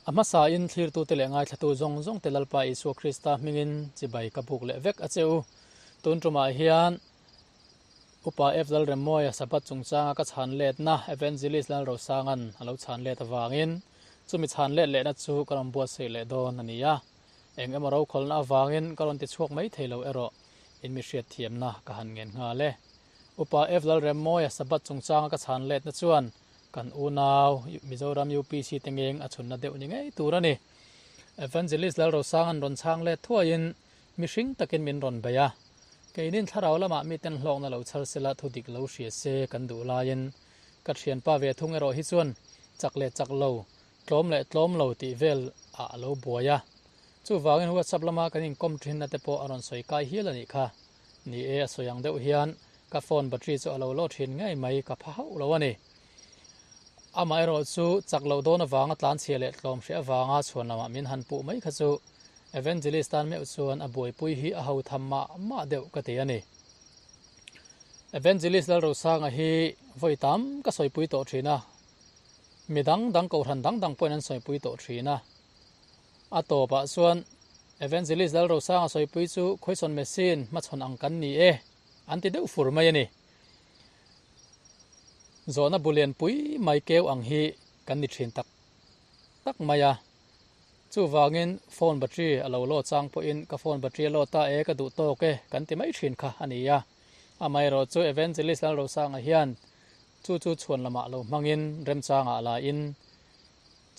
A hmasain thlirtute leh ngaithlatu zawng zawngte Lalpa Isua Krista hmingin chibai ka buk leh vek a che u. Tun tumah hian Upa F. Lalremmawia Sabbath chungchanga ka chhan letna Evangelist Lalrosanga'n a lo chhan let avangin chumi chhan let lehna chu ka rawn buatsaih leh dawn a ni a. Eng emaw rokhawlna avangin ka rawn tichhuak mai thei lo erawh in mi hriatthiamna ka han ngen nghal e. Upa F. Lalremmawia Sabbath chungchanga ka chhan letna chuan Kan unau Mizoram UPC te ngeng a chhunna deuh ni ngei tur a ni. Evangelist Lalrosanga'n rawn chhang let thuaiin mihring takin min rawn bei a. Keinin thlarau lamah miten hlawkna lo chhar sela thu dik lo hria se kan duh laiin ka thianpa ve thung erawh hi chuan chak leh chak lo, tlawm leh tlawm lo tih vel ah a lo buai a. Chuvangin WhatsApp lama kan inkawm thinna te pawh a rawn sawi kai hial a nih kha. Ni e, a sawi ang deuh hian ka phone battery chu a lo lawh thin ngei mai, ka pha hauh lo a ni. Amaherawh chu chak loh dawn avanga tlanchhia leh tlawm hreh avanga chhuan lamah min han puh mai kha chu Evangelist tan meuh chuan a buaipui hi a ho tham mah mah deuh ka ti a ni. Evangelist Lalrosanga hi vawi tam ka sawipui tawh thin a, mi dang dang kohhran dang dang pawhin an sawipui tawh thin a. A tawpah chuan Evangelist Lalrosanga sawipui chu Khawisawn Machine hmachhawn ang kan ni e an ti deuh fur mai a ni. Zawhna bu lianpui mai keu ang hi kan ni thin tak tak mai a. Chuvangin phone battery a lo law chang pawhin ka phone battery a law ta e ka duh tawk e kan ti mai thin kha a ni a. Amaherawh chu Evangelist Lalrosanga hian chu chu chhuan lamah lo hmangin remchangah la in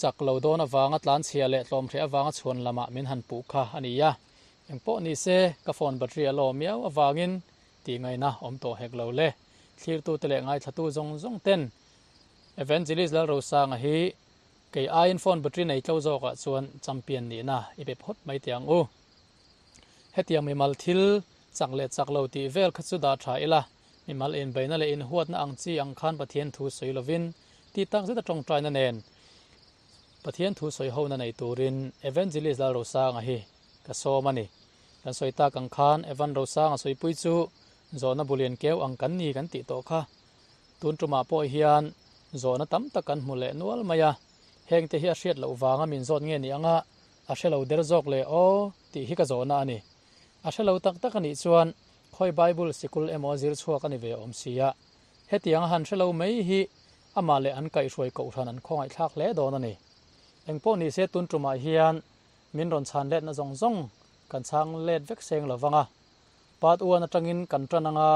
Chak lo dawn avanga tlanchhia leh tlawmhreh avanga chhuan lamah min han puh kha a ni a, engpawh ni se ka phone battery a law miau avangin tih ngaihna awm tawh hek lo le. Thlirtute leh ngaithlatu zawng zawng ten Evangelist Lalrosanga hi kei aiin phone battery nei tlo zawkah chuan champion nihna i pe phawt mai teh ang u. Hetiang mimal thil chak leh chak lo tih vel kha chu dah tha ila, mimal inbeihna leh inhuatna ang chi ang khan Pathian thu sawi lovin Tih tak zeta tawngtaina nen Pathian thu sawi hona nei turin Evangelist Lalrosanga hi ka sawm a ni. Kan sawi tak ang khan Evan Rosanga sawipui chu zawhna bulian keu ang kan ni kan tih tawh kha. Tun tumah pawh hian zawhna tam tak kan hmu leh nual mai a, hengte hi a hriat loh vanga min zawt nge ni anga a hre lo der zawk le aw tih hi ka zawhna a ni. A hre lo tak tak a nih chuan khawi Bible sikul emaw zir chhuak a ni ve awm sia. Hetiang a han hre lo mai hi amah leh an kaihhruai kohhran an khawngaihthlak hle dawn a ni. Engpawh ni se tun tumah hian min rawn chhan letna zawng zawng kan chhang let vek seng lo vang a. Part one atangin kan tan anga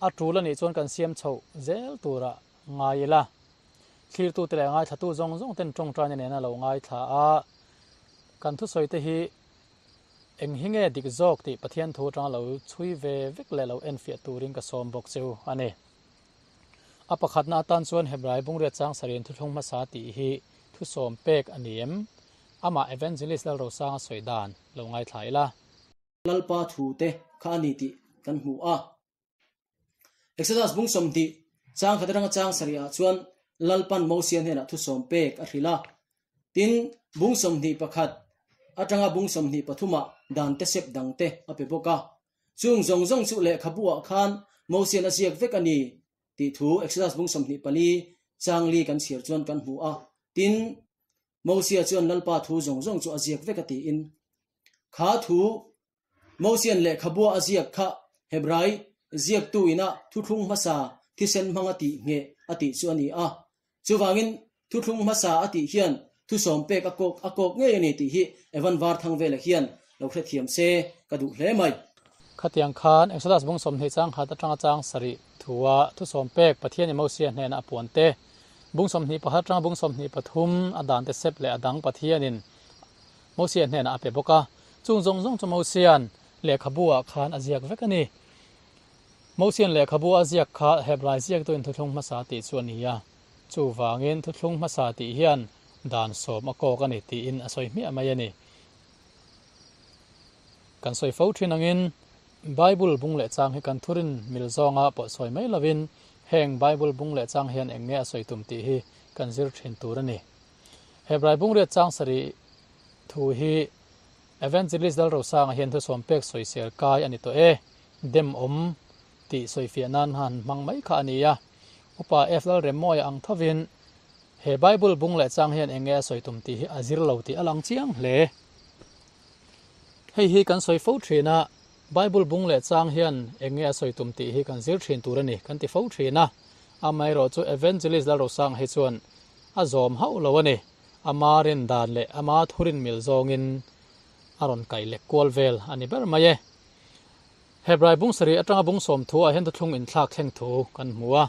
a tul a nih chuan kan siam chhoh zel turah ngai ila. Thlirtute leh ngaithlatu zawng zawng ten tawngtaina nena lo ngaithla a, kan thusawite hi Eng hi nge dik zawk tih Pathian thu atanga lo chhui ve vek leh lo enfiah turin ka sawm bawk che u a ni. A pakhatna atan chuan Hebrai Bungriat Chang Sarin Thuthlung Hmasa tih hi thusawm pek a ni em? Amah Evangelist Lalrosanga sawi dan lo ngaithla ila. Lalpa thu te kha a ni tih kan hmu a. Exodus bung 20 chang khat atanga chang sarih ah chuan Lalpan Mosia hnenah thusawm pek a hrilh a. Tin, bung 21 atanga bung 23 ah dan te sep dang te a pe bawk a. Chung zawng zawng chu lehkhabu ah khan Mosian a ziak vek a ni tih thu Exodus bung 24 chang li kan chhiar chuan kan hmu a. Tin, Mosia chuan Lalpa thu zawng zawng chu a ziak vek a tiin kha thu Mosian lehkhabua a ziak kha Hebrai ziaktu ina thuthlung hmasa thisen hmang a tih ngheh a tih chu a ni a. Chuvangin thuthlung hmasa a tih hian thusawm pek a kawk a kawk ngei a ni tih hi Evan Varthangvela hian lo hrethiam se ka duh hle mai. Khatiang khan Exodus bung 20 chang khat atanga chang sarih thua thusawm pek Pathian i Mosia hnena a puan te, bung 21 atanga bung 23 a dan te sep leh a dang Pathianin Mosia hnenah a pe bawk a. Chung zawng zawng chu Mosia'n lehkhabu ah khan a ziak vek a ni. Mosia'n lehkhabu a ziak kha Hebrai ziaktuin thuthlung hmasa tih chu a ni a. Chuvangin thuthlung hmasa tih hian dan sawm a kawk a ni tiin a sawi hmiah mai a ni. Kan sawi fo thin angin Bible bung leh chang hi kan thurin mil zawnga pawh sawi mai lovin heng Bible bung leh chang hian eng nge a sawi tum tih hi kan zir thin tur a ni. Hebrai bung riat chang sarih thu hi Evangelist Lalrosanga hian thusawm pek sawisel kai a ni tawh e, dem awm tih sawifiah nan han hmang mai kha a ni a. Upa F. Lalremmawia ang thovin He Bible bung leh chang hian eng nge a sawi tum tih hi a zir lo tih a lang chiang hle. Hei hi kan sawi fo thin a, Bible bung leh chang hian eng nge a sawi tum tih hi kan zir thin tur a ni kan ti fo thin a. Amaherawhchu Evangelist Lalrosanga hi chuan a zawm hauh lo a ni. Ama rin dan leh ama thurin mil zawngin a rawn kaih lek kual vel a ni ber mai e. Hebrai bung sarih atanga bung sawm thu ah hian thuthlung inthlak thleng thu kan hmu a.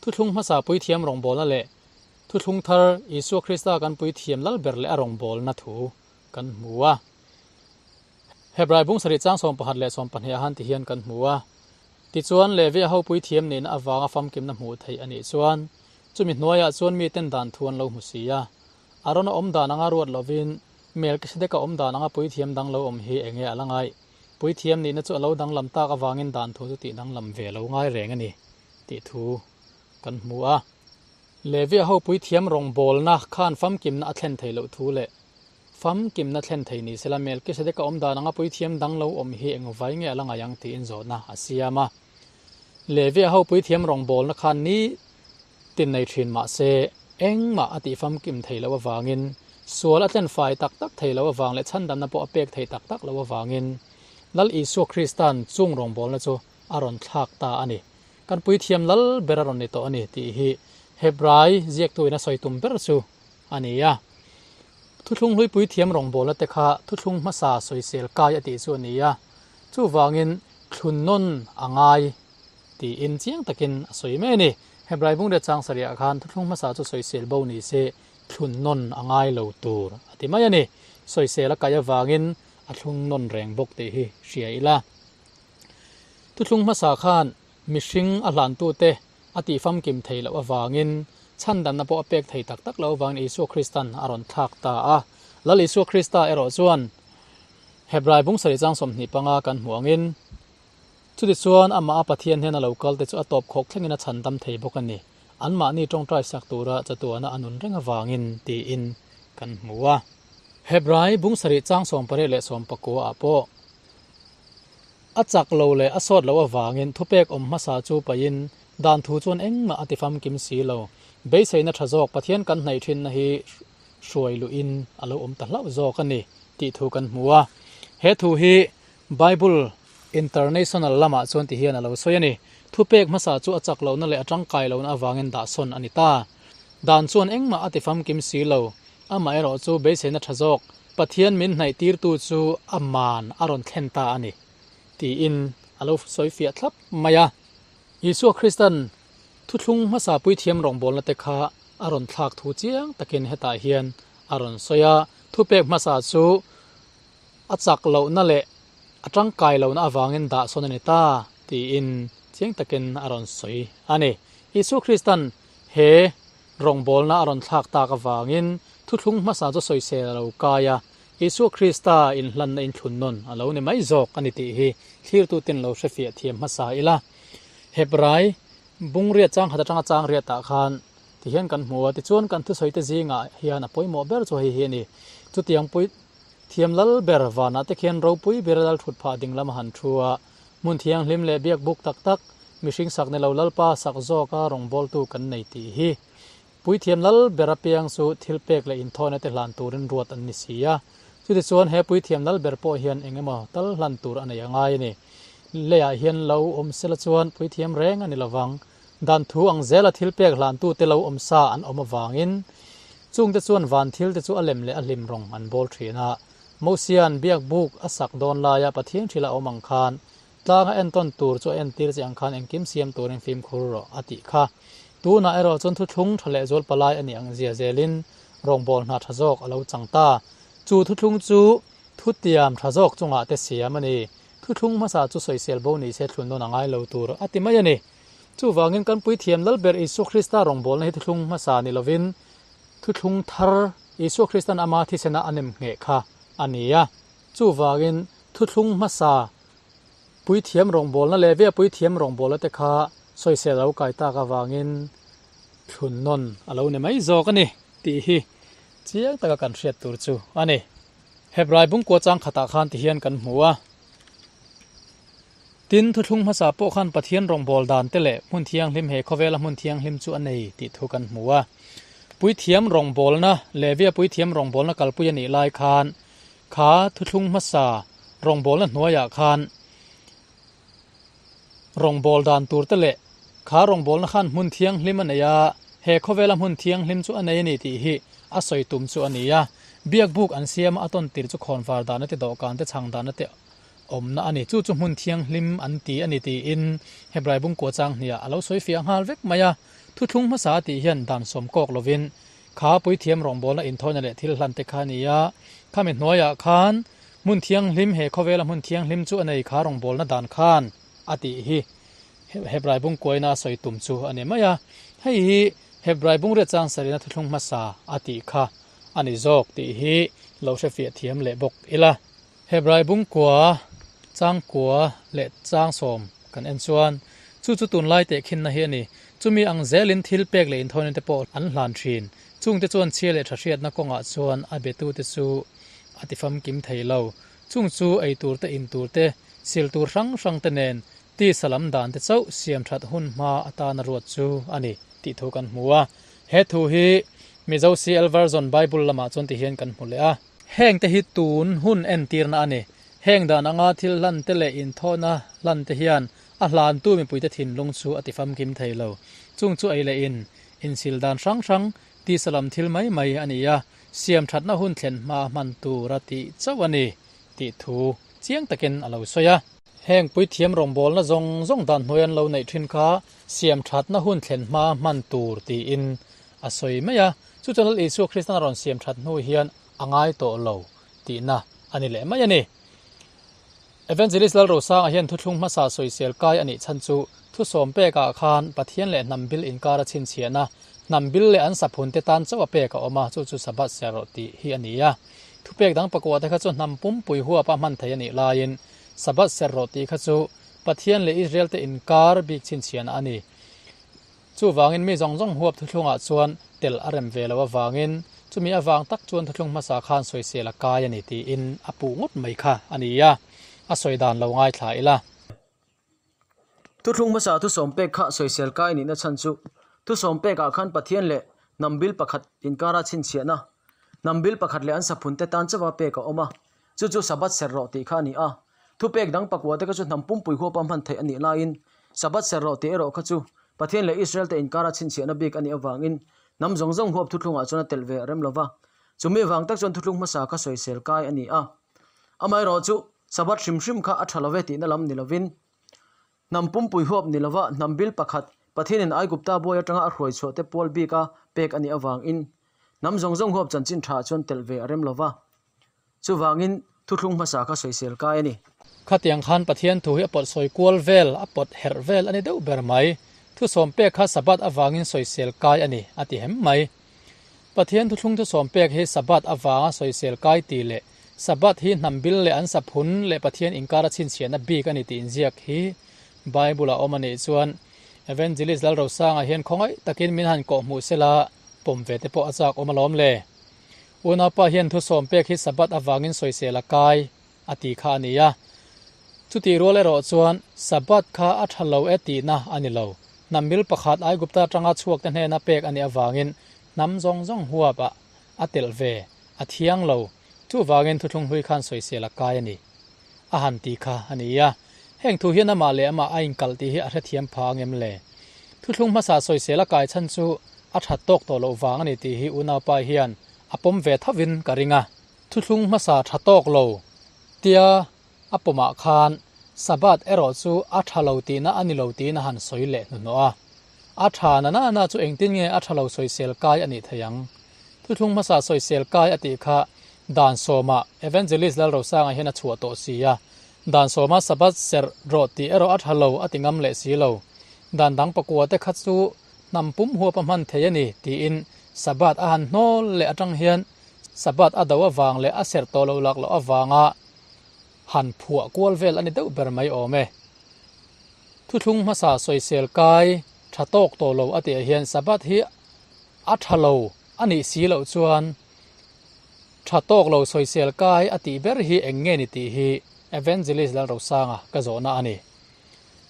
Thuthlung hmasa puithiam rawngbawlna leh thuthlung thar Isua Krista kan puithiam lal ber leh a rawngbawlna thu kan hmu a. Hebrai bung sarih chang 11 leh 12 ah han ti hian kan hmu a. Tichuan, Levia ho puithiam nihna avanga famkimna hmuh theih a nih chuan, chumi hnuaiah chuan miten dan thu an lo hmu si a. Arona awm dan anga ruat lovin Melkisedeka awm dan anga puithiam dang lo awm hi enge a la ngaih? Puithiam nihna chu a lo danglam tak avangin dan thu chu tih danglam ve lo ngai reng a ni tih thu kan hmu a. Levia ho puithiam rawngbawlna khan famkimna a thlen thei loh thu leh famkimna thlen thei ni sela Melkisedeka awm dan anga puithiam dang lo awm hi eng vai nge a la ngai ang tiin zawhna a siam a. Levia ho puithiam rawngbawlna khan ni tin nei thin mah se engmah a tih famkim thei loh avangin sual a tlen fai tak tak thei loh avang leh chhandamna pawh a pek thei tak tak loh avangin Lal Isua Krista'n chung rawngbawlna chu a rawn thlak ta a ni. Kan puithiam lal ber a rawn ni tawh a ni tih hi Hebrai ziaktuin a sawi tum ber chu a ni a. Thuthlung hlui puithiam rawngbawlna te kha thuthlung hmasa sawisel kai a tih chu a ni a, chuvangin thlunnawn a ngai tiin chiang takin a sawi mai a ni. Hebrai bungreh chang sarihah khan thuthlung hmasa chu sawisel bo ni se thlunnawn a ngai lo tur a ti mai a ni. Sawisel a kaih avangin a thlungnawn reng bawk tih hi hria ila. Thuthlung hmasa khan mihring a hlantute a tihfamkim thei loh avangin chhandamna pawh a pek thei tak tak loh avangin Isua Kristan a rawn thlak ta a. Lal Isua Krista erawh chuan Hebrai bung sarih chang 25 kan hmuh angin, Chutichuan amah a Pathian hian a lo kal te chu a tawp khawk thlengin a chhandam thei bawk a ni. Anmahni tawngtai sak tura chatuana a nun reng avangin tiin kan hmu a. Hebrai bung sarih chang 18 leh 19 ah pawh a chak lo leh a sawt loh avangin thupek awm hmasa chu pahin dan thu chuan engmah a ti famkim si lo. Beiseina tha zawk Pathian kan hnaih thinna hi hruai luhin a lo awm ta hlauh zawk a ni tih thu kan hmu a. He thu hi Bible International lamah chuan ti hian a lo sawi a ni. Thupek hmasa chu a chak lohna leh a tangkai lohna avangin dahsawn a ni ta. Dan chuan engmah a ti famkim si lo. Amaherawh chu beiseina tha zawk Pathian min hnaih tirtu chu a man a rawn thlen ta a ni, tiin a lo sawi fiah thlap mai a. Isua Kristan thuthlung hmasa puithiam rawngbawlna te kha a rawn thlak thu chiang takin hetah hian a rawn sawi a. Thupek hmasa chu a chak lohna leh a tangkai lohna avangin dahsawn a ni ta, tiin chiang takin a rawn sawi a ni. Isua Kristan he Rawngbawlna a rawn thlak tak avangin thuthlung hmasa chu sawisel a lo kai a, Isua Krista inhlanna inthlunnawn a lo ni mai zawk a ni tih hi thlirtuten lo hrefiah thiam hmasa ila. Hebrai bungriat chang khat atanga chang riatah khan ti hian kan hmu a, tichuan kan thusawite zingah hian a pawimawh ber chu hei hi a ni. Chutiang pui thiam lal ber vanah te khian ropui ber lal thut phah ding lam a han thu a, hmun thianghlim leh biak buk tak tak, Mihring sak ni lo Lalpa sak zawka rawngbawltu kan nei tih hi Puithiam lal ber apiang chu thil pek leh inthawina te hlan turin ruat an ni si a. Chutichuan he Puithiam lal ber pawh hian eng emaw tal hlan tur a nei a ngai a ni. Leiah hian lo awm sela chuan Puithiam reng a ni lovang. Dan thu ang zela thil pek hlantu te lo awm sa an awm avangin chungte chuan van thil te chu a lem leh a hlim rawng an bawl thin a. Mosia'n biak buk a sak dawn laia Pathian thila awm ang khan Tlanga entawn tur chu a entir che ang khan engkim siam turin fimkhur rawh a tih kha. Tunah erawh chuan thuthlung tha leh zual palai a nih ang zia zelin rawngbâwl hna tha zawk a lo chang ta. Chu thuthlung chu thutiam tha zawk chungah te siam a ni. Thuthlung hmasa chu sawisel bo ni se thlun nawn a ngai lo tur a ti mai a ni. Chuvangin kan Puithiam Lalber Isua Krista rawngbâwlna hi thuthlung hmasa ni lovin thuthlung thar Isua Kristan ama thisena a nem ngheh kha a ni a. Chuvangin thuthlung hmasa Puithiam rawngbawlna leh via puithiam rawngbawlna te kha sawisel lo kai tak avangin thlunnawn a lo ni mai zawk a ni tih hi chiang taka kan hriat tur chu a ni. Hebrai bungkua chang khatah khan ti hian kan hmu a. Tin, thuthlung hmasa pawh khan Pathian rawngbâwl dan te leh hmun thianghlim he khawvela hmun thianghlim chu a nei tih thu kan hmu a. Puithiam rawngbawlna, Levia puithiam rawngbawlna kalpui a nih lai khan, kha thuthlung hmasa rawngbawlna hnuaiah khan rawngbâwl dan tur te leh kha rawngbâwlna khan hmun thianghlim a nei a, he khawvela hmun thianghlim chu a nei a ni tih hi a sawi tum chu a ni a. Biakbuk an siama a tawn tir chu khawnvar dahna te dawhkan te chhang dahna te awmna a ni. Chu chu hmun thianghlim an ti a ni tiin Hebrai bungkua chang hniah a lo sawi fiah nghal vek mai a. Thuthlung hmasa a tih hian dan sawm kawk lovin kha puithiam rawngbawlna inthawina leh thil hlan te kha a ni a, khami hnuaiah khan hmun thianghlim he khawvela hmun thianghlim chu a nei kha rawngbawlna dan khan a tih hi Hebrai bungkuaina a sawi tum chu a ni mai a. Hei hi Hebrai bungriat chang sarihna thuthlung hmasa a tih kha a ni zawk tih hi lo hrefiah thiam leh bawk ila. Hebrai bungkua, changkua leh changsawm kan en chuan chu chu tunlai tehkhinna hi a ni. Chumi ang zelin thil pek leh inthawina te pawh an hlan thin. Chungte chuan chhia leh tha hriatna kawngah chuan a betute chu a tifamkim thei lo. Chung chu ei tur te, in tur te, sil tur hrang hrang te nen tisa lam dan te chauh siam that hun hma atana ruat chu a ni tih thu kan hmu a. He thu hi Mizo CL Version Bible lamah chuan tihian kan hmu leh a. Heng te hi tun hun entirna a ni. Heng dan anga thil hlan te leh inthawhna hlan te hian a hlantu mipuite thinlung chu a tifamkim thei lo. Chung chu ei leh in, insil dan hrang hrang, tisa lam thil mai mai a ni a, siam thatna hun thlen hma hman tur a tih chauh a ni tih thu chiang takin a lo sawi a. Heng puithiam rawngbawlna zawng zawng dan hnuai an lo neih thin kha siam thatna hun thlen hma hman tur tiin a sawi mai a, chu chuan Lal Isua Kristan a rawn siam that hnu hian a ngai tawh lo tihna a ni leh mai a ni. Evangelist Lalrosanga hian thuthlung hmasa sawisel kai a nih chhan chu thusawm pekah khan Pathian leh hnam bil inkar a chhinchhiahna, hnam bil leh an saphun te tan chauh a pek a awm a, chu chu Sabbath ser rawh tih hi a ni a. Thupek dang pakua te kha chu hnam pumpui huapa hman thei a nih laiin Sabbath ser rawh tih kha chu Pathian leh Israel te inkar bik chhinchhiahna a ni. Chuvangin mi zawng zawng huap thuthlungah chuan tel a rem ve lo avangin chumi avang tak chuan thuthlung hmasa khan sawisel a kai a ni tiin a puh ngawt mai kha a ni a, a sawi dan lo ngaithla ila. Thuthlung hmasa thusawm pek kha sawisel kai nihna chhan chu thusawm pekah khan Pathian leh hnam bil pakhat inkara chhinchhiahna, hnam bil pakhat leh an saphunte tan chauha pek a awm a, Chu chu Sabbath ser rawh tih kha a ni a. Thupek dang pakua te kha chu hnam pumpui huapa hman theih a nih laiin Sabbath ser rawh tih erawh kha chu Pathian leh Israel te inkara chhinchhiahna bik a nih avangin hnam zawng zawng huap thuthlungah chuan a telh ve a rem lo va. Chumi avang tak chuan thuthlung hmasa kha sawisel kai a ni a. Amaherawh chu Sabbath hrim hrim kha a tha lo ve tihna lam ni lovin hnam pumpui huap ni lova hnam bil pakhat Pathianin Aigupta buai atanga a hruai chhuah te pual bika pek a nih avangin hnam zawng zawng huap chanchin tha chuan telh ve a rem lo va. Chuvangin, thuthlung hmasa kha sawisel kai a ni. Khatiang khan Pathian thu hi a pawt sawi kual vel, a pawt herh vel a ni deuh ber mai. Thusawm pek kha Sabbath avangin sawisel kai a ni, a ti hem mai. Pathian thuthlung thusawm pek hi Sabbath avanga sawisel kai tih leh Sabbath hi hnam bil leh an saphun leh Pathian inkara chhinchhiahna bik a ni tih inziak hi Bible-a awm a nih chuan Evangelist Lalrosanga hian khawngaih takin min han kawhhmuh sela pawm ve te pawh a chak awm alawm le. Unaupa hian thusawm pek hi Sabbath avangin sawisel a kai a tih kha a ni a. Chutih rual erawh chuan Sabbath kha a tha lo e tihna a ni lo. Hnam mil pakhat Aigupta atanga chhuakte hnena pek a nih avangin hnam zawng zawng huap ah a telh ve a thiang lo. Chuvangin thuthlung hlui khan sawisel a kai a ni a han tih kha a ni a. Heng thu hian amah leh amah a inkalh tih hi a hrethiam pha angem le? Thuthlung hmasa sawisel a kai chhan chu A that tawk tawh loh vang a ni tih hi unaupa hian a pawm ve thovin ka ring a. Thuthlung hmasa tha tawk lo tia a pawmah khan Sabbath erawh chu a tha lo tihna a ni lo tiin a han sawi leh hnuhnawh a. A tha na na na chu engtin nge a tha lo sawisel kai a nih thei ang? Thuthlung hmasa sawisel kai a tih kha dan sawmah Evangelist Lalrosanga hian a chhuah tawh si a. Dan sawma Sabbath serh rawh tih erawh a tha lo a ti ngam leh si lo. Dan dang pakua te kha chu Hnam pum huap a hman thei a ni, tiin Sabbath a han hnawl leh atang hian Sabbath a do avang leh a serh tawh loh lak loh avanga han phuah kual vel a ni deuh ber mai awm e. Thuthlung hmasa sawisel kai tha tawk tawh lo a tih ah hian Sabbath hi a tha lo a nih si loh chuan tha tawk lo sawisel kai a tih ber hi eng nge ni tih hi Evangelist Lalrosanga ka zawhna a ni.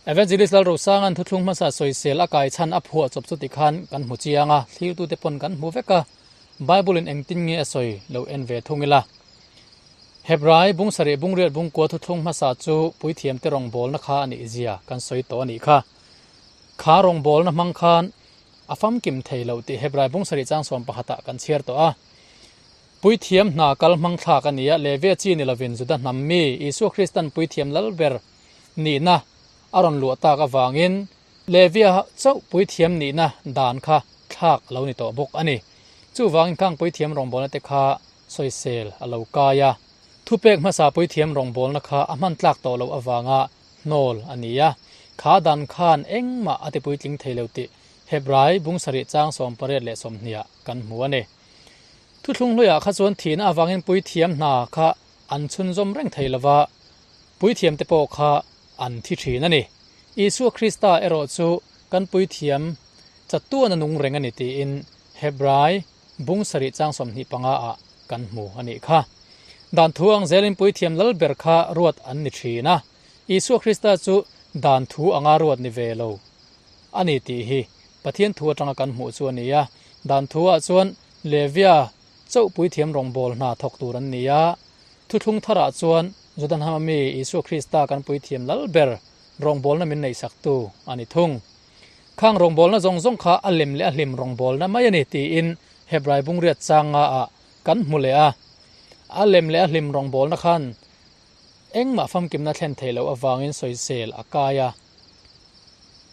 Evangelist Lalrosanga'n thuthlung hmasa sawisel a kai chhan a phuah chawp chu tikhan kan hmu chiang a, thlirtute pawn kan hmu vek a, Bible-in engtin nge a sawi lo en ve thung ila. Hebrai bung sarih bung riat bung kua thuthlung hmasa chu puithiamte rawngbawlna kha a nih zia kan sawi tawh a nih kha. Kha rawngbawlna hmang khan a famkim thei lo tih Hebrai bung sarih chang sawm pakhatah kan chhiar tawh a. Puithiam hna kal hmang thlak a ni a, Levia chi ni lovin Juda hnam mi Isua Kristan puithiam lal ber nihna a rawn luah tak avangin Levia chauh puithiam nihna dan kha thlak a lo ni tawh bawk a ni. Chuvangin khang puithiam rawngbawlna te kha sawisel a lo kai a. Thupek hmasa puithiam rawngbawlna kha a hman tlak tawh loh avanga hnawl a ni a. Kha dan khan engmah a tipuitling thei lo tih Hebrai bung sarih chang 18 leh 20 ah kan hmu a ni. Thuthlung hluiah kha chuan thihna avangin puithiam hna kha an chhunzawm reng thei lova, puithiamte pawh kha an thi thin a ni. Isua Krista erawh chu kan puithiam chatuan a nung reng a ni tiin Hebrai bung sarih chang 25 ah kan hmu a nih kha. Dan thu ang zelin puithiam lal ber kha ruat an ni thin a, Isua Krista chu dan thu anga ruat ni ve lo a ni tih hi Pathian thu atanga kan hmuh chu a ni a. Dan thu ah chuan Levia chauh puithiam rawngbâwl hna thawk tûr an ni a. Thuthlung tharah chuan Juda-hnama mi Isua Krista kan puithiam lal ber rawngbâwlna min neihsaktu a ni thung. Khang rawngbâwlna zawng zawng kha a lem leh a hlim rawngbâwlna mai a ni tiin Hebrai bungriat changa-ah kan hmu leh a. A lem leh a hlim rawngbâwlna khan engmah famkimna thlen theih loh avângin sawisêl a kai a.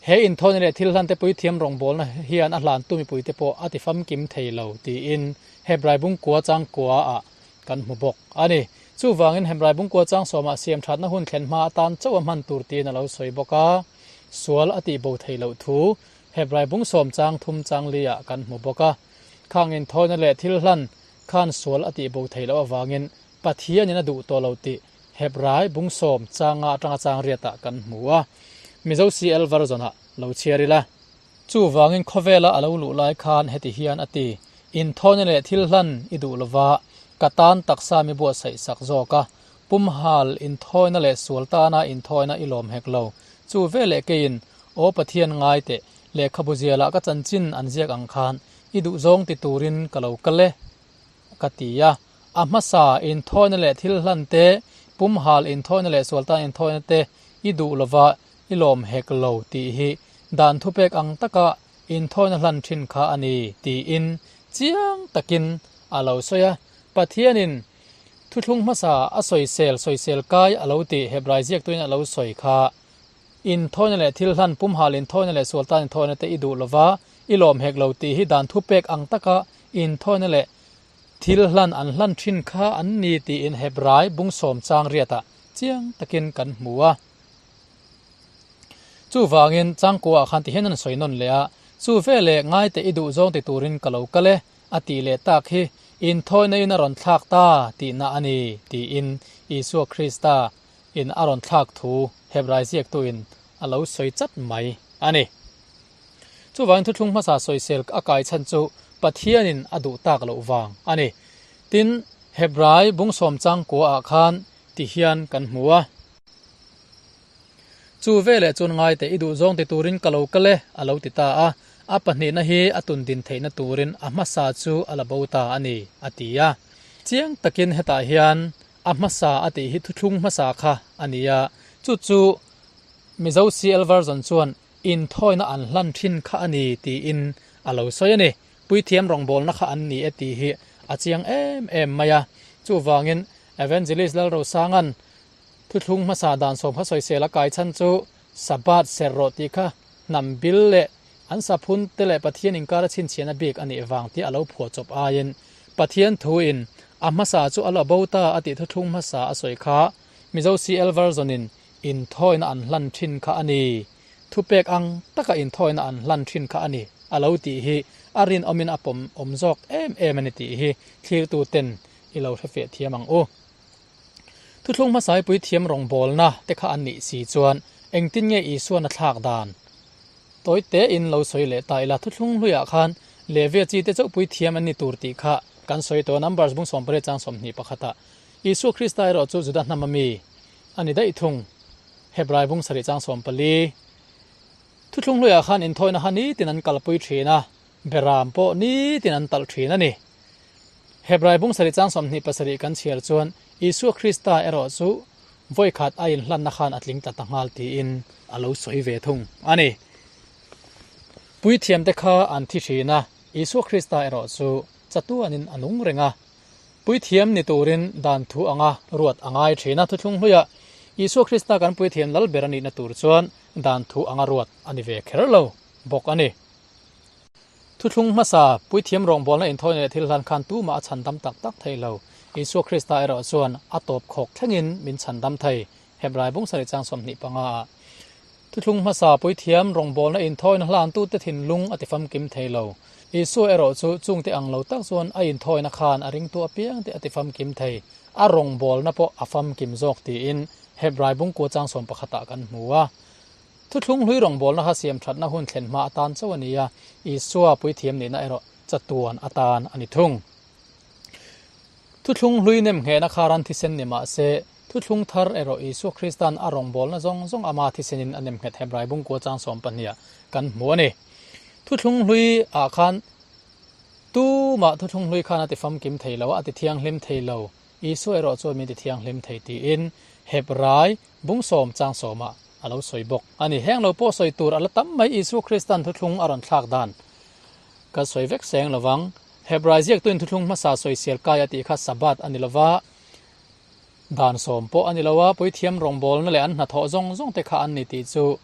He inthawhna leh thil hlante puithiam rawngbawlna hian a hlantu mipuite pawh a tifamkim thei lo tiin Hebrai bungkua changkua ah kan hmu bawk a ni. Chuvangin Hebrai bungkua chang sawmah siam thatna hun thlen hma atan chauh a hman tur tiin a lo sawi bawk a, sual a tihbo thei loh thu Hebrai bung sawm chang thum chang li ah kan hmu bawk a. Khang inthawhna leh thil hlan khan sual a tihbo thei loh avangin Pathianin a duh tawh lo tih Hebrai bung sawm changa atanga chang riatah kan hmu a, Mizo CL version-ah lo chhiar ila. Chuvangin khawvela a lo luh lai khan heti hian a ti, Inthawhna leh thil hlan i duh lova, ka tan taksa mi buatsaih sak zawk a, pumhal inthawhna leh sual tana inthawhna i lawm hek lo. Chu veleh keiin, Aw Pathian ngai teh, lehkhabu zialah ka chanchin an ziak ang khan i duhzawng ti turin ka lo kal e, ka ti a. A hmasa inthawhna leh thil hlan te, pumhal inthawhna leh sualtan inthawhna te i duh lova i lawm hek lo tih hi dan thupek ang taka inthawhna hlan thin kha a ni tiin chiang takin a lo sawi a. Pathianin thuthlung hmasa a sawisel sawisel kai a lo tih Hebrai ziaktuin a lo sawi kha inthawhna leh thil hlan, pumhal inthawhna leh sualtan inthawhna te i duh lova i lawm hek lo tih hi dan thupek ang taka inthawhna leh Thil hlan an hlan thin kha an ni tiin Hebrai bung sawm chang riatah chiang takin kan hmu a. Chuvangin changkuaah khan ti hian an sawi nawn leh a, Chu veleh ngaite i duh zawng ti turin ka lo kal e, a tih leh tak hi inthawina in a rawn thlak ta tihna a ni tiin Isua Krista in a rawn thlak thu Hebrai ziaktuin a lo sawi chat mai a ni. Chuvangin thuthlung hmasa sawisel a kai chhan chu Pathianin a duh tak loh vang a ni. Tin, Hebrai bung sawm changkua ah khan ti hian kan hmu a. Chu veleh chuan ngaite i duh zawng ti turin ka lo kal e, a lo ti ta a. A pahnihna hi a tun din theihna turin a hmasa chu a la bo ta a ni, a ti a. Chiang takin hetah hian a hmasa a tih hi thuthlung hmasa kha a ni a, chu chu Mizo CL version chuan Inthawina an hlan thin kha a ni tiin a lo sawi a ni. Puithiam rawngbawlna kha an ni e tih hi a chiang em em mai a. Chuvangin Evangelist Lalrosanga'n thuthlung hmasa dan sawm kha sawisel a kai chhan chu Sabbath ser rawh tih kha hnam bil leh an saphun te leh Pathian inkar a chhinchhiahna bik a nih vang tih a lo phuah chawp aiin Pathian thuin a hmasa chu a la bo ta a tih thuthlung hmasa a sawi kha Mizo CL version-in Inthawina an hlan thin kha a ni. Thupek ang taka inthawina an hlan thin kha a ni a lo tih hi a rinawmin a pawm awm zawk em em a ni tih hi thlirtu ten i lo hre feh thiam ang u. Thuthlung hmasaipui thiam rawngbawlna te kha an nih si chuan engtin nge Isuan a thlak dan? Tawi tein lo sawi leh ta ila thuthlung hluiah khan Levia chi te chauhpui thiam an ni tur tih kha kan sawi tawh a Numbers bung 18 chang 21 ah Isua Krista erawh chu Juda hnam a mi a ni daih thung. Hebrai bung sarih chang 14. Thuthlung hluiah khan inthawina kha nitin an kalpui thin a, beram pawh nitin an talh thin a ni. Hebrai bung sarih chang 27 kan chhiar chuan Isua Krista erawh chu vawikhat a inhlanna khan a tling tla ta nghal tiin a lo sawi ve thung a ni. Puithiamte kha an thi thin a, Isua Krista erawh chu chatuanin a nung reng a. Puithiam ni turin dan thu anga ruat a ngai thin a, thuthlung hluiah Isua Krista kan puithiam lal ber a nihna tur chuan dan thu anga ruat a ni ve kher lo bawk a ni. Thuthlung hmasa, puithiam rawngbawlna inthawina leh thil hlan khan tumah a chhandam tak tak thei lo. Isua Krista erawh chuan a tawp khawk thlengin min chhandam thei, Hebrai bung sarih chang 25 ah. Thuthlung hmasa, puithiam rawngbawlna inthawina hlantute thinlung a tifamkim thei lo. Isua erawh chu chungte ang lo tak chuan a inthawina khan a ringtu apiangte a tifamkim thei, a rawngbawlna pawh a famkim zawk tiin Hebrai bungkua chang 11 ah kan hmu a. Thuthlung hlui rawngbawlna kha siam thatna hun thlen hma atan chauh a ni a, Isua puithiam nihna erawh chatuan atan a ni thung. Thuthlung hlui nem nghehna kha ran thisen ni mah se, thuthlung thar erawh Isua Krista'n a rawngbawlna zawng zawng ama thisenin a nem nghet Hebrai bungkua chang 12 ah kan hmu a ni. Thuthlung hlui ah khan tumah thuthlung hlui khan a ti famkim thei lo a, a ti thianghlim thei lo. Isua erawh chuan min ti thianghlim thei tiin Hebrai bung sawm chang sawmah a lo sawi bawk a ni. Heng lo pawh sawi tur a la tam mai Isua Kristan thuthlung a rawn thlak dan ka sawi vek seng lovang. Hebrai ziaktuin thuthlung hmasa sawi sial kai a tih kha Sabbath a ni lova, dan sawm pawh a ni lo a, puithiam rawngbawlna leh an hnathawh zawng zawng te kha an ni tih chu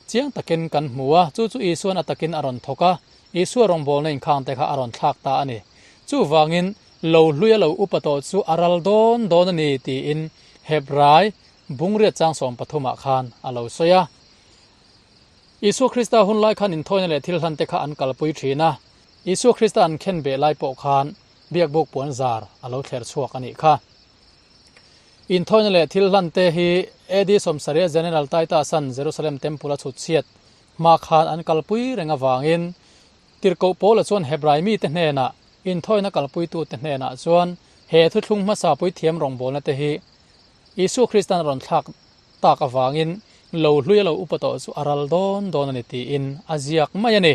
chiang takin kan hmu a, chu chu Isuan a takin a rawn thawk a, Isua rawngbawlna inkhang te kha a rawn thlak ta a ni. Chuvangin lo hlui a lo upa tawh chu a ral dawn dawn a ni tiin Hebrai bungriat chang 13 ah khan a lo sawi a. Isua Krista hun lai khan inthawina leh thil hlan te kha an kalpui thin a, Isua Krista an khen beh lai pawh khan biakbuk puan zar a lo thler chhuak a nih kha. Inthawina leh thil hlan te hi AD 70 General Titus-a'n Jerusalem Temple a chhut chhiat hma khan an kalpui reng avangin Tirhkoh Paula chuan Hebrai mite hnenah, inthawina kalpuitute hnenah chuan he thuthlung hmasa puithiam rawngbawlna te hi Isua Krista'n a rawn thlak tak avangin lo hlui a lo upa tawh chu a ral dawn dawn a ni tiin a ziak mai a ni.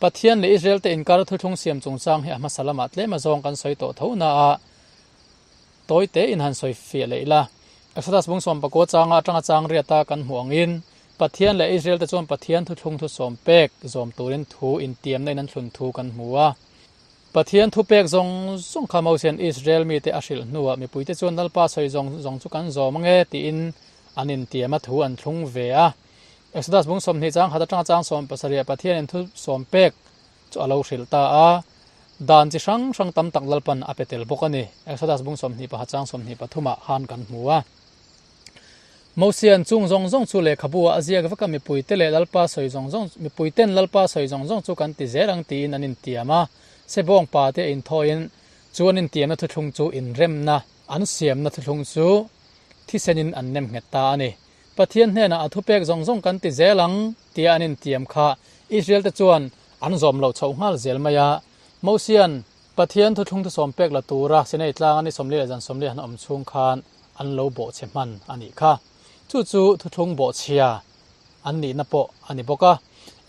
Pathian leh Israel te inkar thuthlung siam chungchang hi a hmasa lamah tlem azawng kan sawi tawh tho na a, tawi te in han sawi fiah leh ila. Exodus bung 19 changa atanga chang riata kan hmuh angin Pathian leh Israel te chuan Pathian thuthlung thu sawm pek zawm turin thu intiamna in an thlun thu kan hmu a. Pathian thu pek zawng zawng kha Mosian Israel mite a hrilh hnuah mipuite chuan Lalpa sawi zawng zawng chu kan zawm ange tiin an intiam a thu an thlung ve a. Exodus bung 20 chang khat atanga chang 17 ah Pathianin thu sawm pek chu a lo hrilh ta a. Dan chi hrang hrang tam tak Lalpan a pe tel bawk a ni. Exodus bung 21 chang 23 ah khan kan hmu a. Mosian chung zawng zawng chu lehkhabu ah a ziak vek a, mipuite leh Lalpa sawi zawng zawng, mipuiten Lalpa sawi zawng zawng chu kan ti zel ang tiin an intiam a. Sebawng pa te inthawiin chu an intiamna thuthlung chu inremna, an siamna thuthlung chu thisenin an nem nghet ta a ni. Pathian hnenah a thupek zawng zawng kan ti zel ang tia an intiam kha Israel te chuan an zawm loh chhoh nghal zel mai a. Mosian Pathian thuthlung thusawm pek la tura Sinai tlanga ni 40 leh zan 40 han awm chhung khan an lo bawhchhe hman a nih kha. Chu chu thuthlung bawhchhia an nihna pawh a ni bawk a.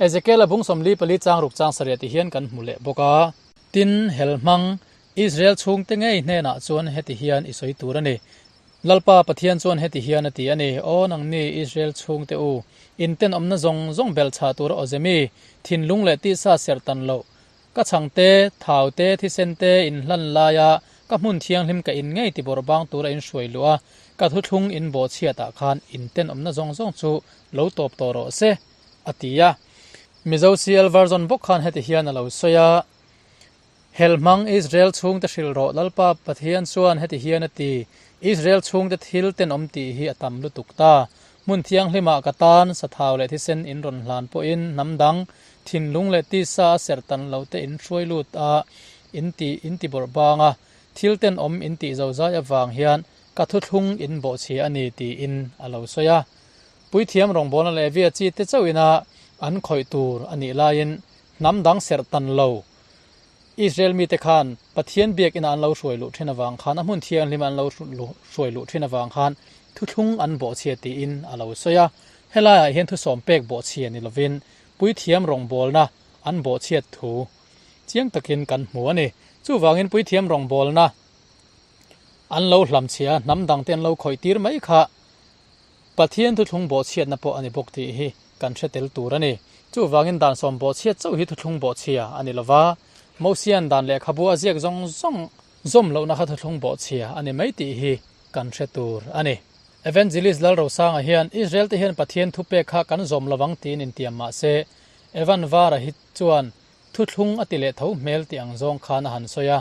Ezekiel-a bung 44 chang ruk chang sarih ti hian kan hmu leh bawk a. Tin, hel hmang Israel chhungte ngei hnenah chuan heti hian i sawi tur a ni. Lalpa Pathian chuan heti hian a ti a ni, Aw nangni Israel chhungte u, in tenawmna zawng zawng belhchhah tur a awze mi, thinlung leh tisa serh tan loh, ka chhangte, thaute, thisente inhlan laia ka hmun thianghlim ka in ngei ti bawrh bang tura in hruai luh a, ka thuthlung in bawhchhiatah khan in tenawmna zawng zawng chu lo tawp tawh rawh se, a ti a. Mizo CL version bawk khan heti hian a lo sawi a, Hel hmang Israel chhungte hrilh rawh, Lalpa Pathian chuan heti hian a ti, Israel chhungte thil tenawm tih hi a tam lutuk ta. Hmun thianghlimah ka tan sathau leh thisen in rawn hlan pawhin hnam dang, thinlung leh tisa a serh tan lo te in hruai lut a, in ti in ti bawrh bang a, thil tenawm in tih zozai avang hian ka thuthlung in bawhchhia a ni tiin a lo sawi a. Puithiam rawngbawlna leh via chi te chauhin a an khawih tur a nih laiin hnam dang serh tan lo Israel mite khan Pathian biakina an lo hruai luh thin avang khan a hmun thianghlim an lo hruai luh thin avang khan thuthlung an bawhchhia tiin a lo sawi a. Helaiah hian thusawm pek bawhchhia ni lovin puithiam rawngbawlna an bawhchhiat thu chiang takin kan hmu a ni. Chuvangin puithiam rawngbawlna an lo hlamchhia a, hnam dangte an lo khawih tir mai kha Pathian thuthlung bawhchhiatna pawh a ni bawk tih hi kan hre tel tur a ni. Chuvangin dan sawm bawhchhiat chauh hi thuthlung bawhchhia a ni lova, Mosian dan lehkhabu a ziak zawng zawng zawm lohna kha thuthlung bawhchhia a ni mai tih hi kan hre tur a ni. Evangelist Lalrosanga hian Israel te hian Pathian thupek kha kan zawm lovang tiin intiam mah se, Evan Vara hi chuan thuthlung a ti leh tho hmel tih ang zawng khan a han sawi a.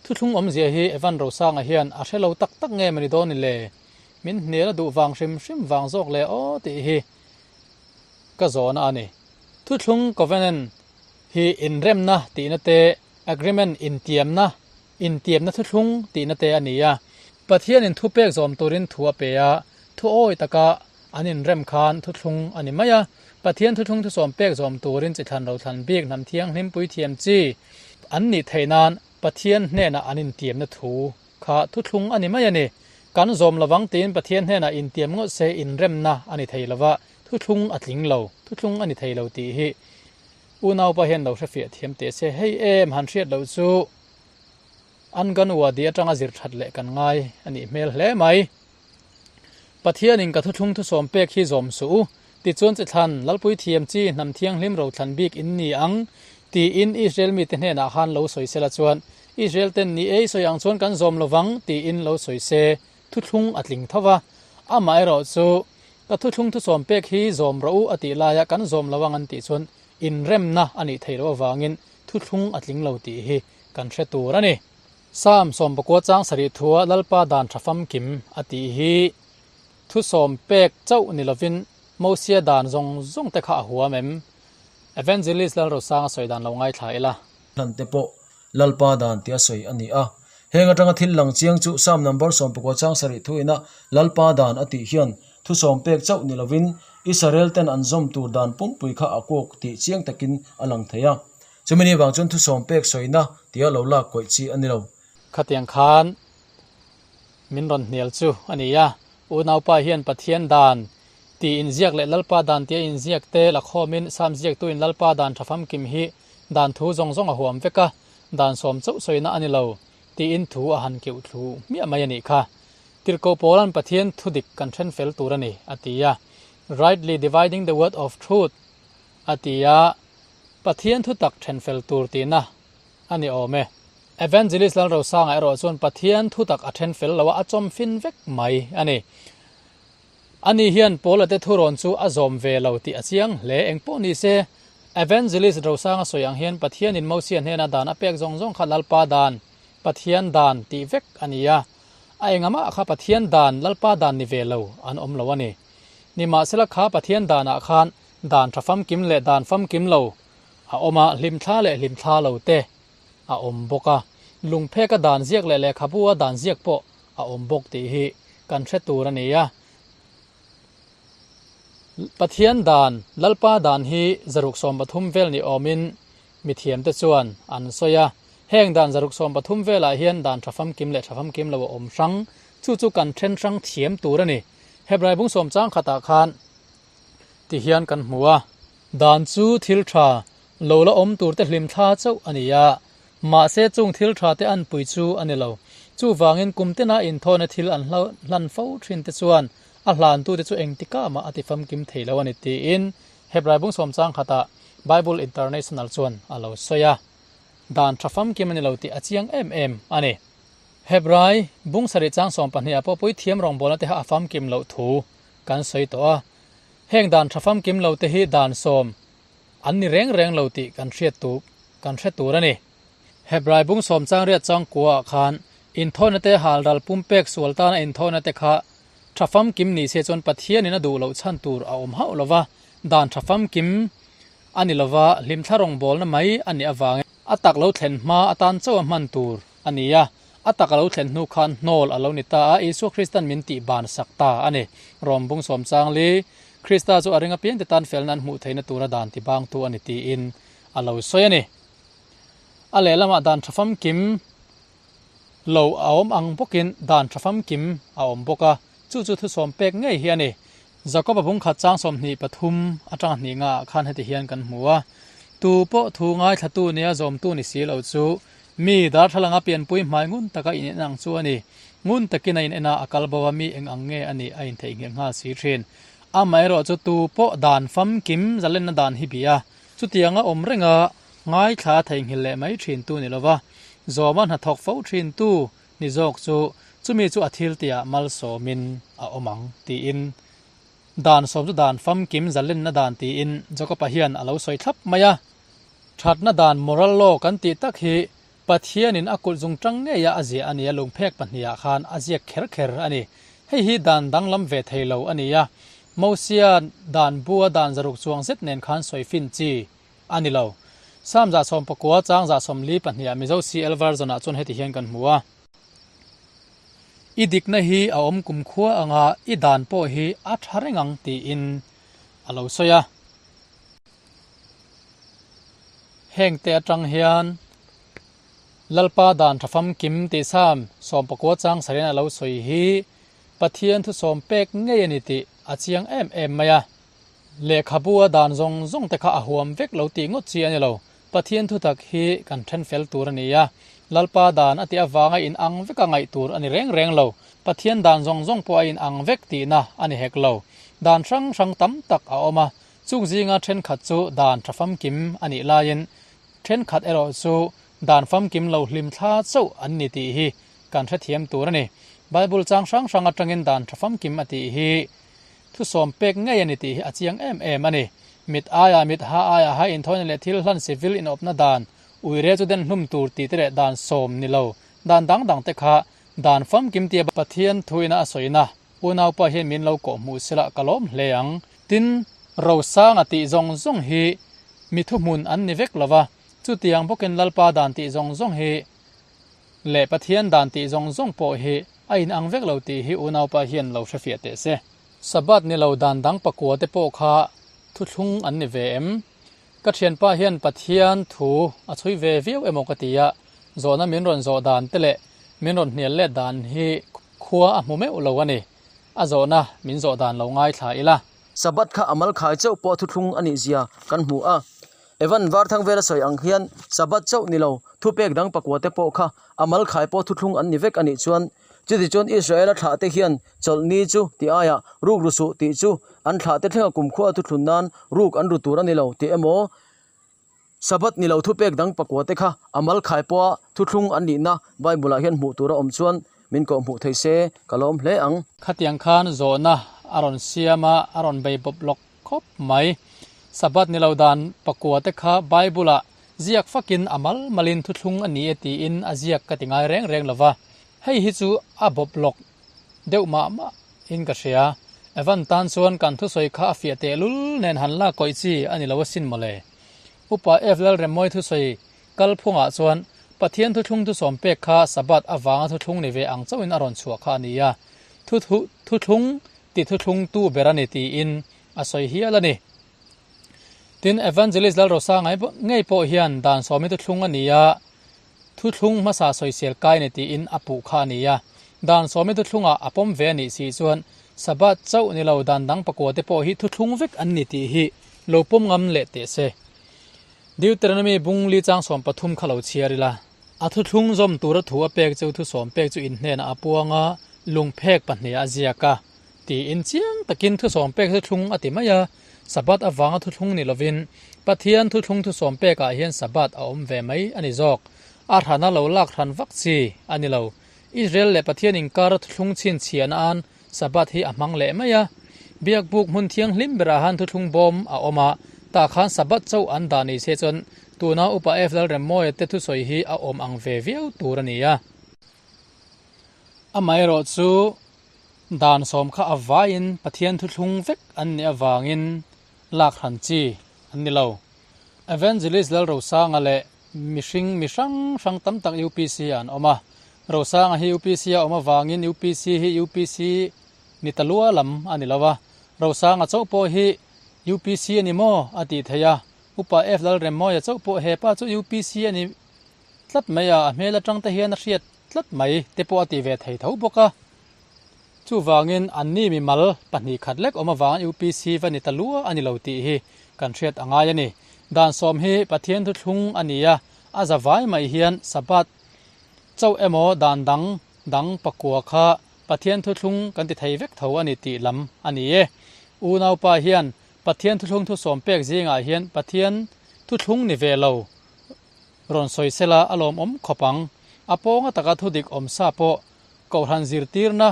Thuthlung awmzia hi Evan Rosanga hian a hre lo tak tak nge mawni dawn i le? Min hnial a duh vang hrim hrim vang zawk le aw tih hi ka zawhna a ni. Thuthlung Covenant hi inremna tihna te, agreement intiamna, intiamna thuthlung tihna te a ni a. Pathianin thupek zawm turin thu a pe a, thu awi taka an inrem khan thuthlung a ni mai a. Pathian thuthlung thusawm pek zawm turin chi thlan rothlan bik hnam thianghlim puithiam chi an nih theih nan Pathian hnenah an intiamna thu kha thuthlung a ni mai a ni. Kan zawm lovang tiin Pathian hnenah intiam ngawt se inremna a ni thei lova, thuthlung a tling lo, thuthlung a ni thei lo tih hi unaupa hian lo hrefiah thiam teh se. Hei em han hriat loh chu Anganwadi atanga zir that leh kan ngai a nih hmel hle mai. Pathianin ka thuthlung thusawm pek hi zawm suh u, tichuan chi thlan, Lalpui thiam chi, hnam thianghlim rothlan bik in ni ang, tiin Israel mite hnenah khan lo sawi sela chuan, Israel ten ni ei sawi ang chuan kan zawm lovang, tiin lo sawi se, thuthlung a tling tho va. Amaherawhchu, ka thuthlung thusawm pek hi zawm rawh u a tih laia kan zawm lo ang an tih chuan inremna a nih theih loh avangin thuthlung a tling lo tih hi kan hre tur a ni. Psalm 90 chang sarih thua Lalpa dan tha famkim a tih hi thusawm pek chauh ni lovin Mosia dan zawng zawng te kha a huam em? Evangelist Lalrosanga sawi dan lo ngaithla ila. Hlan te pawh Lalpa dan tia sawi a ni a. Heng atanga thil lang chiang chu Psalm number 90 chang sarih thuina Lalpa dan a tih hian thusawm pek chauh ni lovin Israel ten an zawm tur dan pumpui kha a kawk tih chiang takin a lang thei a. Chumi ni vang chuan thusawm pek sawina tia lo lak kawih chi a ni lo. Khatiang khan min rawn hnial chu a ni a, unaupa hian Pathian dan tih inziak leh Lalpa dan tia inziak te la khawmin Psalm ziaktuin Lalpa dan tha famkim hi dan thu zawng zawng a huam vek a, dan sawm chauh sawina a ni lo tiin thu a han keuh thlu hmiah mai a nih kha. Tirhkoh Paula'n Pathian thu dik kan then fel tur a ni a ti a, Rightly dividing the word of truth a ti a. Pathian thutak then fel tur tihna a ni awm e. Evangelist Lalrosanga erawh chuan Pathian thutak a then fel lo a, a chawm fin vek mai a ni. Ani hian Paula te thurawn chu a zawm ve lo tih a chiang hle. Engpawh ni se, Evangelist Rosanga sawi ang hian Pathianin Mosia hnena dan a pek zawng zawng kha Lalpa dan, Pathian dan tih vek a ni a. A engamah kha Pathian dan, Lalpa dan ni ve lo an awm lo a ni. Nimahsela kha Pathian danah khan Dan tha famkim leh dan famkim lo a awm a, hlimthla leh hlimthla lo te a awm bawk a. Lungpheka dan ziak leh lehkhabu a dan ziak pawh a awm bawk tih hi kan hre tur a ni a. Pathian dan, Lalpa dan hi 113 vel ni awmin mithiamte chuan an sawi a. Heng dan 113 velah hian dan tha famkim leh tha famkim lo a awm hrang, chu chu kan then hrang thiam tur a ni. Hebrai bung sawm chang khatah khan Ti hian kan hmu a. Dan chu thil tha lo la awm tur te hlim thla chauh a ni a, mahse chung thil tha te an pui chu a ni lo. Chuvangin kum tena inthawhna thil an hlan fo thin te chuan a hlantu te chu engtikah mah a ti famkim thei lo a ni tiin Hebrai bung sawm chang khatah Bible International chuan a lo sawi a. Dan tha famkim a ni lo tih a chiang em em a ni. Hebrai bung sarih chang 12 ah pawh puithiam rawngbawlna te kha a famkim loh thu kan sawi tawh a, heng dan tha famkim lo te hi dan sawm an ni reng reng lo tih kan hriat tu kan hre tur a ni. Hebrai bung sawm chang riat chang kua ah khan inthawhna te hal ral pumpek sual tana inthawhna te kha tha famkim ni se chuan Pathian in a duh loh chhan tur a awm hauh lova, dan tha famkim a ni lova hlimthla rawngbawlna mai a nih avangin a tak lo thlen hma atan chauh a hman tur a ni a. A tak a lo thlen hnu khan hnawl a lo ni ta a, Isua Kristan min tih ban sak ta a ni. Rom bung sawm chang li, Krista chu a ring apiangte tan felna an hmuh theihna tura dan ti bangtu a ni tiin a lo sawi a ni. A lehlamah dan tha famkim lo a awm ang bawkin dan tha famkim a awm bawk a, chu chu thusawm pek ngei hi a ni. Jakoba bung khat chang 23 atanga hnih nga ah khan heti hian kan hmu a, Tu pawh thu ngaithlatu nia zawmtu ni si lo chu mi darthlalanga pianpui hmai ngun taka in en ang chu a ni. Ngun takin a in en a, a kal bo a, mi eng ang nge a nih a intheihnghilh nghal si thin. Amaherawh chu tu pawh dan famkim zalenna dan hi bia, chutianga awm renga ngaithla theihnghilh leh mai thin tu ni lova, zawma hnathawk fo thin tu ni zawk chu chumi chu a thil tihah malsawmin a awm ang tiin dan sawm chu dan famkim zalenna dan tiin Jakob-a hian a lo sawi thlap mai a. Thatna dan moral law kan tih tak hi Pathianin a kulh zung tang ngeia a ziah a nia lungphek pahnihah khan a ziak kher kher a ni. Hei hi dan danglam ve thei lo a ni a, Mosia dan bua dan zaruk chuang zet nen khan sawi fin chi a ni lo. Psalm 19 chang 42 ah Mizo CL version ah chuan heti hian kan hmu a. I dikna hi a awm kumkhua anga i dan pawh hi a tha reng ang tiin a lo sawi a. Hengte atang hian Lalpa dan tha famkim tih Psalm 19 chang sarih a lo sawi hi Pathian thusawm pek ngei a ni tih a chiang em em mai a. Lehkhabu a dan zawng zawng te kha a huam vek lo tih ngawt chi a ni lo. Pathian thutak hi kan then fel tur a ni a, Lalpa dan a tih avanga in ang vek a ngaih tur a ni reng reng lo. Pathian dan zawng zawng pawh a in ang vek tihna a ni hek lo. Dan hrang hrang tam tak a awm a, chung zinga thenkhat chu dan tha famkim a nih laiin thenkhat erawh chu dan famkim lo hlim thla chauh an ni tih hi kan hrethiam tur a ni. Bible chang hrang hrang atangin dan tha famkim a tih hi Thusawm pek ngei a ni tih hi a chiang em em a ni. Mit aia mit ha aia ha inthawina leh thil hlan civil inawpna dan, uire chu den hlum tur tih te leh dan sawm ni lo, dan dang dang te kha dan famkim tia Pathian thuina a sawina unaupa hian min lo kawh hmuh sela ka lawm hle ang. Tin, Rosanga tih zawng zawng hi mi thuhmun an ni vek lova, chutiang bawkin Lalpa dan tih zawng zawng hi leh Pathian dan tih zawng zawng pawh hi A in ang vek lo tih hi unaupa hian lo hrefiah teh se. Sabbath ni lo dan dang pakua te pawh kha thuthlung an ni ve em? Ka thianpa hian Pathian thu a chhui ve viau emaw ka ti a, zawhna min rawn zawh dan te leh min rawn hnial let dan hi khua a hmu meuh lo a ni. A zawhna min zawh dan lo ngaithla ila. Sabbath kha a mal khai chauh pawh thuthlung a nih zia kan hmu a. Evan Varthang vela sawi ang hian Sabbath chauh ni lo, thupek dang pakua te pawh kha a mal khai pawh thuthlung an ni vek a nih chuan, chutichuan Israela thlah te hian chawlhni chu tih aiah ruk ru suh tih chu an thlah te thlenga kumkhua a thuthlun nan ruk an ru tur a ni lo tih emaw, Sabbath ni lo thupek dang pakua te kha a mal khai pawha thuthlung an nihna Bible ah hian hmuh tur a awm chuan min kawh hmuh thei se ka lawm hle ang. Khatiang khan zawhna a rawn siam a, a rawn bei bawp lawk khawp mai. Sabbath ni lo dan pakua te kha Bible ah ziak fakin a mal malin thuthlung a ni e tiin a ziak ka ti ngai reng reng lo va. Hei hi chu a bawp lawk deuh mah mah in ka hria. Evan tan chuan kan thusawi kha a fiah tehlul nen han lak kawih chi a ni lo asin mawle. Upa F Lalremmawi thusawi kalphungah chuan Pathian thuthlung thusawm pek kha Sabbath avanga thuthlung ni ve ang chauhin a rawn chhuah kha a ni a. Thuthlung ti thuthlung tu ber a ni tiin a sawi hial a ni. Tin, Evangelist Lalrosa ngei pawh hian dan sawmi thuthlung a ni a, thuthlung hmasa sawisel kai a ni tiin a puh kha a ni a. Dan sawmi thuthlungah a pawm ve a nih si chuan Sabbath chauh ni lo dan dang pakua te pawh hi thuthlung vek an ni tih hi lo pawm ngam leh teh se. Deuteronomy bung li chang 13 kha lo chhiar ila. A thuthlung zawm tura thu a pek chu thusawm pek chu inhnenah a puang a, lungphek pahnih a ziak a, tiin chiang takin thusawm pek thuthlung a ti mai a. Sabbath avanga thuthlung ni lovin Pathian thuthlung thusawm pekah hian Sabbath a awm ve mai a ni zawk. A hrana lo lak hran vak chi a ni lo. Israel leh Pathian inkar thuthlung chhinchhiahna an Sabbath hi a hmang leh mai a. Biakbuk hmun thianghlim berah han thuthlung bawm a awm a, tah khan Sabbath chauh an dah ni se chuan tuna Upa F Lalremmawia te thusawi hi a awm ang ve viau tur a ni a. Amaherawh chu dan sawm kha a vaiin Pathian thuthlung vek an nih avangin lak hran chi an ni lo. Evangelist Lalrosanga leh mihring mi hrang hrang tam tak UPC ah an awm a. Rosanga hi UPC a awm avangin UPC hi UPC ni ta lua lam a ni lo a. Rosanga chauh pawh hi UPC a ni maw a tih theih a. Upa F Lalremmawia chauh pawh he pa chu UPC a ni tlat mai a, a hmel atang te hian a hriat tlat mai te pawh a ti ve thei tho bawk a. Chuvangin anni mimal 2 khat lek awm avanga UPC va ni ta lua a ni lo tih hi kan hriat a ngai a ni. Dan sawm hi Pathian thuthlung a ni a, a za vai mai hian Sabbath chauh emaw dan dang dang pakua kha Pathian thuthlung kan ti thei vek tho a ni tih lam a ni e. Unaupa hian Pathian thuthlung thusawm pek zingah hian Pathian thuthlung ni ve lo rawn sawi sela a lawmawm khawp ang. A pawnga taka thudik awm sa pawh Kohhran zirtirna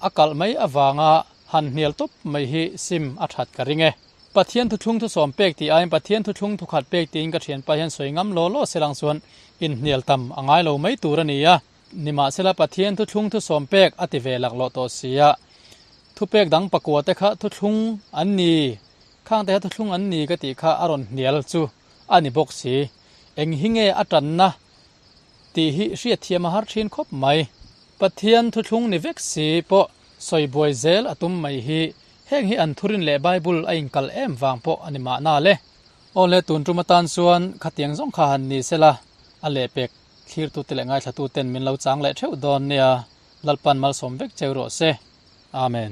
a kalh mai avanga han hnial tawp mai hi sim a that ka ring e. Pathian thuthlung thusawm pek tih aiin Pathian thuthlung thukhat pek tiin ka thianpa hian sawi ngam law law selang chuan inhnial tam a ngai lo mai tur a ni a. Nimahsela Pathian thuthlung thusawm pek a ti ve laklawh tawh si a. Thupek dang pakua te kha thuthlung an ni, khang te kha thuthlung an ni ka tih kha a rawn hnial chu a ni bawk si. Eng hi nge a tanna tih hi hriatthiam a har thin khawp mai. Pathian thuthlung ni vek si pawh sawi buai zel a tum mai hi heng hi an thurin leh Bible a inkal em vang pawh a ni mahna le. Aw le tun tum atan chuan khatiang zawng kha han ni sela a lehpek thlirtute leh ngaithlatuten min lo chang leh theuh dawn nia Lalpan malsawm vek cheu rawh se. Amen.